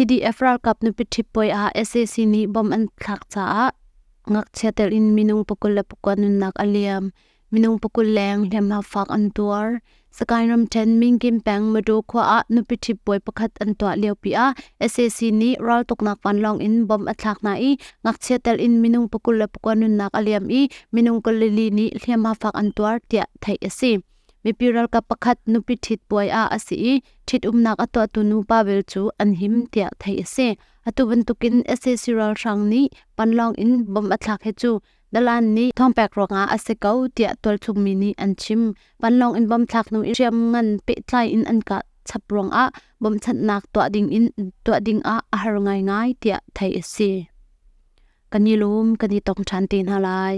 CDF ralkap nupi ṭhit puai ah sac nih bomb an thlak caah ngakchia telh in minung 29 nunnak a liam. Minung 20 leng hliamhma fak an tuar. Sagaing ramṭhen Mingkin peng Madu khua ah nupi ṭhit puai pakhat an tuah liopi ah sac nih raltuknak vanlawng in bomb a thlak hna i ngakchia telh in minung 29 nunnak a liam i minung 24 nih hliamhma fak an tuar tiah theih a si. Mipi ralkap pakhat nupi ṭhit puai ah a si i ṭhitumnak a tuahtu nupa bel cu an him tiah theih a si. Atu bantukin sac ralhrang nih panlong in bomb a thlak hi cu dalan nih thawngpek ruangah a si ko tiah tualchungmi nih an chim. Panlong in bomb thlak hnu i hriamngan pehtlai in an kah chap ruangah bawmchanhnak tuah ding in tuah ding ah a har ngaingai tiah theih a si. Kan i lawm, kan i tong ṭhan te hna lai.